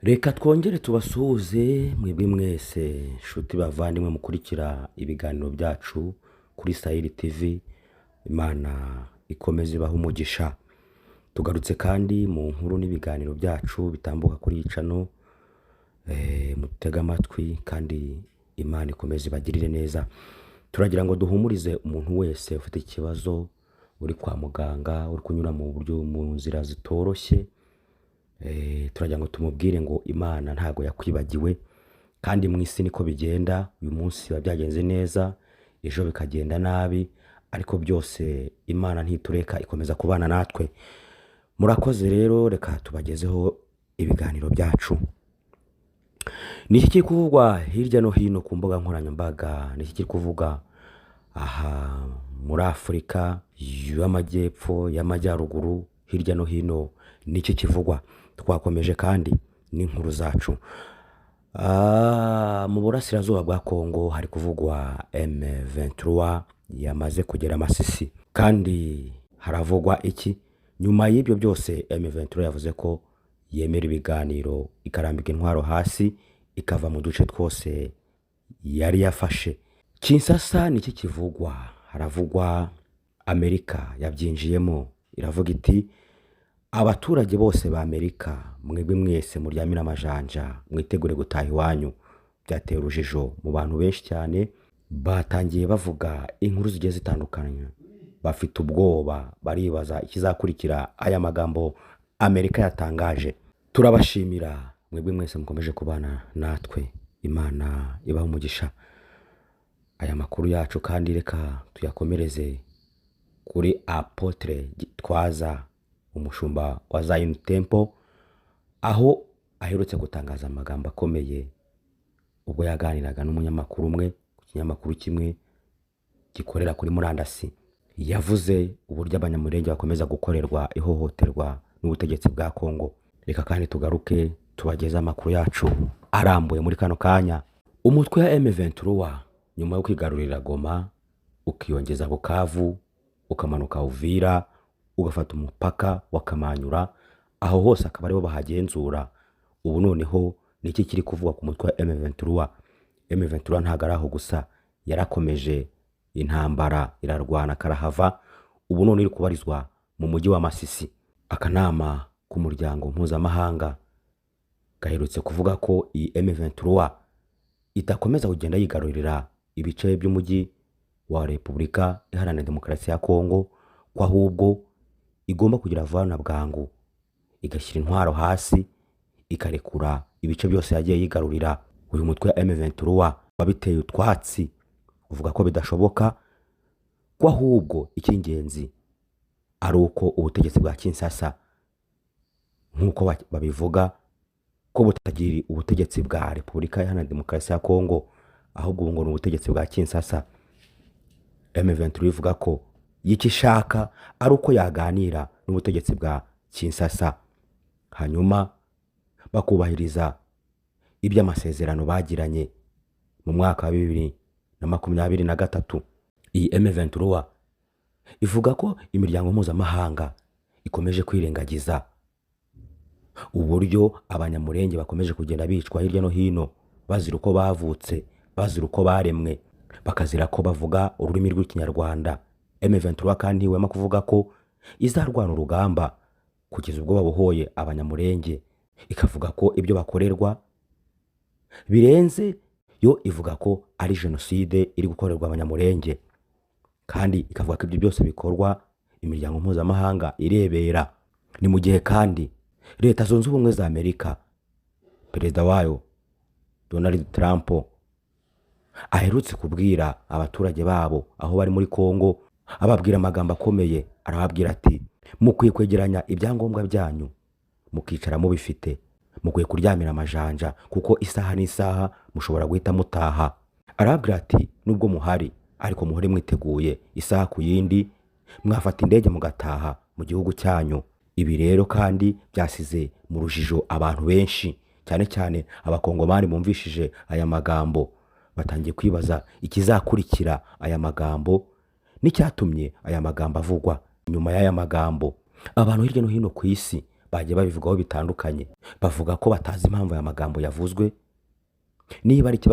Reka twongere tubasuhuze mwebwe mwese nshuti bavandimwe mukurikira ibiganiro byacu kuri Sayiri TV. Imana ikomeze ibahe umugisha. Tugarutse kandi mu nkuru n'ibiganiro byacu bitambuka kuri iyi channel, mutege amatwi kandi Imana ikomeze ibagirire neza. Turagira ngo duhumurize umuntu wese ufite ikibazo, uri kwa muganga, uri kunyura mu buryo mu nzira zitoroshye. Turagira ngo tumubwire ngo Imana ntago yakwibagiwe, kandi mu isi niko bigenda. Uyu munsi biba byagenze neza, ejo bikagenda nabi, ariko byose Imana ntitureka, ikomeza kubana natwe. Murakoze rero, reka tubagezeho ibiganiro byacu. Ni iki kiri kuvugwa hirya no hino ku mbuga nkoranyambaga? Ni iki kiri kuvuga aha muri Afurika y'Amajyepfo, y'Amajyaruguru, hirya no hino ni iki kivugwa? Twakomeje kandi n'inkuru zacu. Mu burasirazuba bwa Kongo hari kuvugwa M23 yamaze kugera Masisi, kandi haravugwa iki? Nyuma y'ibyo byose M23 yavuze ko yemera ibiganiro, ikarambika intwaro hasi, ikava mu duce twose yari yafashe. Kinshasa ni iki kivugwa? Haravugwa Amerika yabyinjiyemo, iravuga iti: "Abaturage bose ba Amerika, mwebwe mwese muryamire amajanja, mwitegure gutaha iwanyu." Byateye urujijo mu bantu benshi cyane, batangiye bavuga inkuru zigiye zitandukanye, bafite ubwoba, baribaza ikizakurikira aya magambo Amerika yatangaje. Turabashimira mwebwe mwese mukomeje kubana natwe, Imana ibahe umugisha. Aya makuru yacu kandi reka tuyakomereze kuri Apôtre Gitwaza, umushumba wa Zion Temple, aho aherutse gutangaza amagambo akomeye ubwo yaganiraga n'umunyamakuru umwe ku kinyamakuru kimwe gikorera kuri murandasi. Yavuze uburyo Abanyamurenge bakomeza gukorerwa ihohoterwa n'ubutegetsi bwa Kongo. Reka kandi tugaruke tubageze amakuru yacu arambuye muri kano kanya. Umutwe wa M23, nyuma yo kwigarurira Goma, ukiyongeza Bukavu, ukamanuka Uvira, ugafata umupaka wa Kamanyura, aho hose akaba aribo bahagenzura. Ubu noneho ni iki kiri kuvugwa ku mutwe wa M23? M23 ntabwo ari aho gusa, yarakomeje intambara, irarwana karahava. Ubu none iri kubarizwa mu mujyi wa Masisi. Akanama k'umuryango mpuzamahanga gaherutse kuvuga ko iyi M23 itakomeza kugenda yigarurira ibice by'umujyi wa Repubulika Iharanira Demokarasi ya Kongo, ko ahubwo igomba kugira vuba na bwangu igashyira intwaro hasi, ikarekura ibice byose yagiye yigarurira. Uyu mutwe wa M23 wabiteye utwatsi, uvuga ko bidashoboka, ko ahubwo icy'ingenzi ari uko ubutegetsi bwa Kinshasa, nk'uko babivuga, ko butagira ubutegetsi bwa Repubulika Iharanira Demokarasi ya Kongo, ahubwo ubu ngo ni ubutegetsi bwa Kinshasa. M23 ivuga ko icyo ishaka ari uko yaganira n'ubutegetsi bwa Kinshasa, hanyuma bakubahiriza iby'amasezerano bagiranye mu mwaka wa 2023. Iyi M23 ivuga ko imiryango mpuzamahanga ikomeje kwirengagiza uburyo Abanyamurenge bakomeje kugenda bicwa hirya no hino, bazira uko bavutse, bazira uko baremwe, bakazira ko bavuga ururimi rw'Ikinyarwanda. M23 kandi ntihwema kuvuga ko izarwana urugamba kugeza ubwo babohoye Abanyamurenge, ikavuga ko ibyo bakorerwa birenze. Yo ivuga ko ari jenoside iri gukorerwa Abanyamurenge, kandi ikavuga ko ibyo byose bikorwa imiryango mpuzamahanga irebera. Ni mu gihe kandi Leta Zunze Ubumwe za Amerika, perezida wayo Donald Trump, aherutse kubwira abaturage babo aho bari muri Kongo, ababwira amagambo akomeye. Arababwira ati: "Mukwiye kwegeranya ibyangombwa byanyu, mukicara mubifite, mukwiye kuryamira amajanja, kuko isaha n'isaha mushobora guhita mutaha." Arababwira ati: "Nubwo muhari, ariko muhore mwiteguye, isaha ku yindi mwafata indege mugataha mu gihugu cyanyu." Ibi rero kandi byasize mu rujijo abantu benshi, cyane cyane Abakongomani bumvishije aya magambo batangiye kwibaza ikizakurikira aya magambo n'icyatumye aya magambo avugwa. Nyuma y'aya magambo, abantu hirya no hino ku isi batangiye kwibaza ikizakurikira. Bagiye babivugaho bitandukanye, bavuga ko batazi impamvu aya magambo yavuzwe, niba ari ikibazo.